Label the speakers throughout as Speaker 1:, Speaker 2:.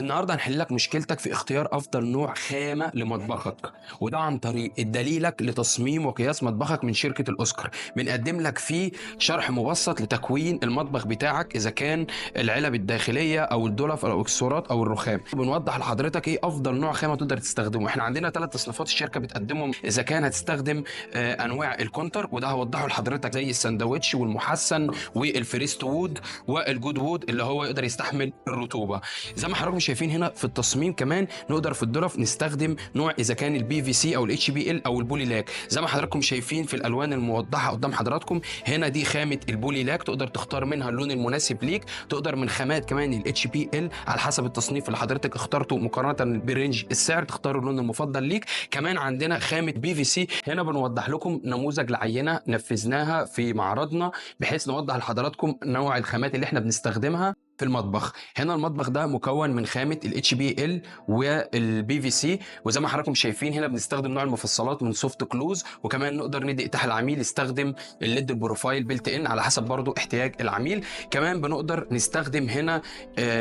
Speaker 1: النهارده هنحل لك مشكلتك في اختيار افضل نوع خامة لمطبخك، وده عن طريق دليلك لتصميم وقياس مطبخك من شركة الاوسكار. بنقدم لك فيه شرح مبسط لتكوين المطبخ بتاعك، اذا كان العلب الداخلية او الدولف او الاكسسوارات او الرخام. بنوضح لحضرتك ايه افضل نوع خامة تقدر تستخدمه. احنا عندنا 3 تصنيفات الشركة بتقدمهم. اذا كان هتستخدم انواع الكونتر، وده هوضحه لحضرتك زي الساندوتش والمحسن وال first wood وال good wood اللي هو يقدر يستحمل الرطوبة. زي ما حضراتكم شايفين هنا في التصميم، كمان نقدر في الدرف نستخدم نوع اذا كان ال PVC او ال HPL او ال polylac. زي ما حضراتكم شايفين في الالوان الموضحة قدام حضراتكم هنا، دي خامة ال polylac تقدر تختار منها اللون المناسب ليك. تقدر من خامات كمان ال HPL على حسب التصنيف اللي حضرتك اخترته مقارنة ب range السعر، تختار اللون المفضل ليك. كمان عندنا خامة PVC. هنا بنوضح لكم نموذج لعينه نفذناها في معرضنا، بحيث نوضح لحضراتكم نوع الخامات اللي احنا بنستخدمها في المطبخ. هنا المطبخ ده مكون من خامة ال HPL وال PVC، وزي ما حضراتكم شايفين هنا بنستخدم نوع المفصلات من soft close، وكمان نقدر ندي اتاحة العميل يستخدم ال LED profile built in على حسب برضو احتياج العميل. كمان بنقدر نستخدم هنا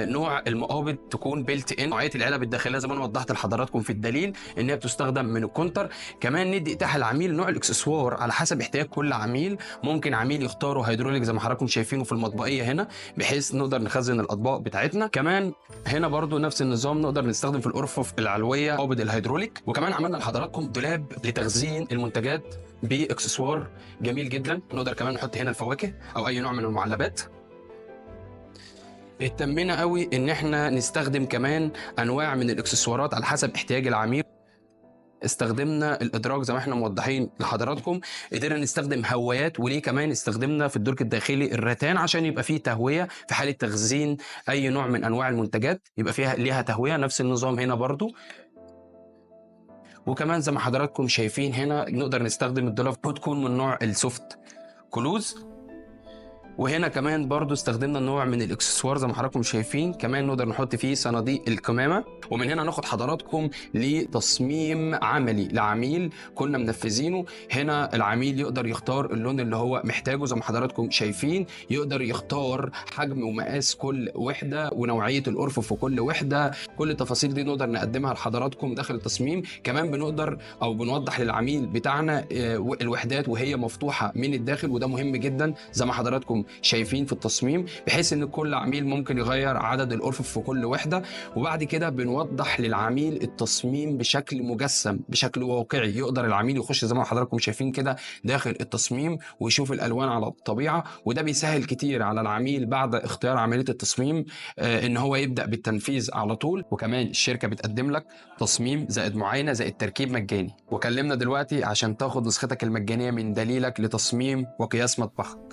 Speaker 1: نوع المقابض تكون built in. نوعية العلب الداخلية زي ما انا وضحت لحضراتكم في الدليل ان هي بتستخدم من الكونتر. كمان ندي اتاحة العميل نوع الاكسسوار على حسب احتياج كل عميل. ممكن عميل يختاره هيدروليك زي ما حضراتكم شايفينه في المطبقيه هنا، بحيث نقدر نخزن الاطباق بتاعتنا. كمان هنا برضو نفس النظام، نقدر نستخدم في الارفف العلوية قابض الهيدروليك. وكمان عملنا لحضراتكم دولاب لتخزين المنتجات باكسسوار جميل جدا، نقدر كمان نحط هنا الفواكه او اي نوع من المعلبات. اهتمينا قوي ان احنا نستخدم كمان انواع من الاكسسوارات على حسب احتياج العميل. استخدمنا الادراج زي ما احنا موضحين لحضراتكم، قدرنا نستخدم هوايات، وليه كمان استخدمنا في الدرج الداخلي الرتان عشان يبقى فيه تهوية في حاله تخزين اي نوع من انواع المنتجات، يبقى فيها ليها تهوية. نفس النظام هنا برضو. وكمان زي ما حضراتكم شايفين هنا نقدر نستخدم الدولاب وتكون من نوع ال soft close. وهنا كمان برضو استخدمنا نوع من الاكسسوار زي ما حضراتكم شايفين، كمان نقدر نحط فيه صناديق القمامة. ومن هنا ناخد حضراتكم لتصميم عملي لعميل كنا منفذينه. هنا العميل يقدر يختار اللون اللي هو محتاجه زي ما حضراتكم شايفين، يقدر يختار حجم ومقاس كل وحده ونوعية الارفف في كل وحده. كل التفاصيل دي نقدر نقدمها لحضراتكم داخل التصميم. كمان بنقدر او بنوضح للعميل بتاعنا الوحدات وهي مفتوحة من الداخل، وده مهم جدا زي ما حضراتكم شايفين في التصميم، بحيث ان كل عميل ممكن يغير عدد الارفف في كل وحده. وبعد كده بنوضح للعميل التصميم بشكل مجسم بشكل واقعي، يقدر العميل يخش زي ما حضراتكم شايفين كده داخل التصميم ويشوف الالوان على الطبيعة. وده بيسهل كتير على العميل بعد اختيار عملية التصميم ان هو يبدا بالتنفيذ على طول. وكمان الشركة بتقدم لك تصميم زائد معاينة زائد تركيب مجاني. وكلمنا دلوقتي عشان تاخد نسختك المجانية من دليلك لتصميم وقياس مطبخك.